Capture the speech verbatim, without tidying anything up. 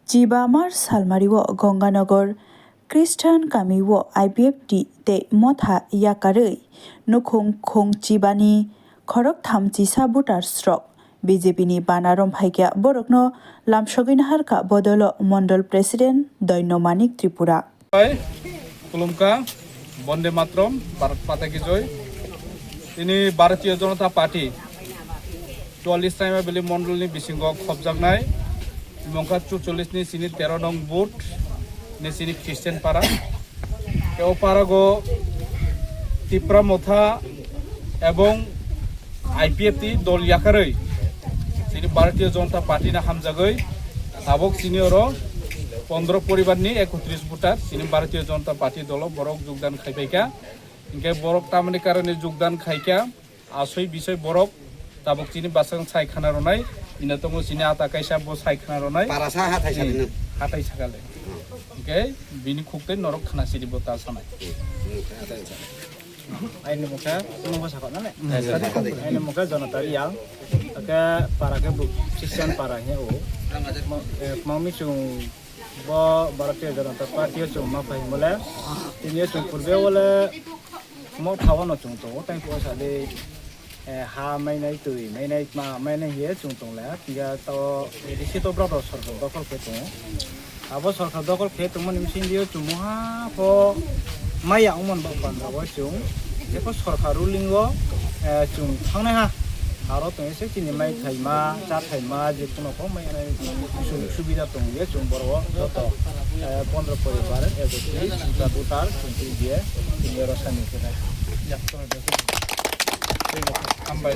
Chiba Mar salmario Ganganagar Christian kamio I P F T tei motha yakarwi nukhung khung chibani khoroktham chisa voters rok B J P ni bana romphai kha, borokno lamsogwi naharkha bodolo Mondol President Doino Manik Tripura. Bai, khulumkha, Bonde Matram, Bharat Mata Ki Jai. Tini Bharatiya Janata Party, chuallis Saimabili Mondol ni bisingo khopjaknai, mungkha chuchollis ni sini tero nong booth ni sini Christian para. Tei o parago Tipra Motha ebong I P F T dol yakarwi chini Bharatiya Janata Party no hamjagwi tabok chini oro pondro poribar ni ekotris voter chini Bharatiya Janata Party dolo borok jogdan khaipaikha. Hinkhe borok tamoni karone jogdan khaikha, asoi bisoi borok tabok chini bwsang sai khana rwnai, ino tongo chini ata kaisa bo sai khana rwnai. Parasa hathai sadi Hmm. Hathai sakale. Hinkhe bini khuk tei norok khna sidi bo ta sanai. Hmm. Hathai sa. Aini mokhe, mokhe sakha nane? Hmm. Aini mokhe Janata Riyang. Ake para ke bu Christian para he o. Mo-, eh, mami chung bo Bharatiya Janata Party o chung ma phai mole. Tini o chung purbe wale mo thawa no chung to. Tang ko sa de, eh, ha mainai twi mainai ma mainai he chung tong le. Tiga to disi to bro sorkar dokhol khe tongo. Abo sorkar dokhol khe tongmani bisingtwi chwng moha pho maya wngmani ba pandra bo chwng jekho sorkar ruling o, eh, chwng thangnai ha. Aro tong se chini mai thaima, cha thaima, je kuno pho mai anai sujog subida tong ye chwng borok o joto, eh, pondro poribar, ekotris, voter, chwng twi ye tini oro sani khe nai. Hambai.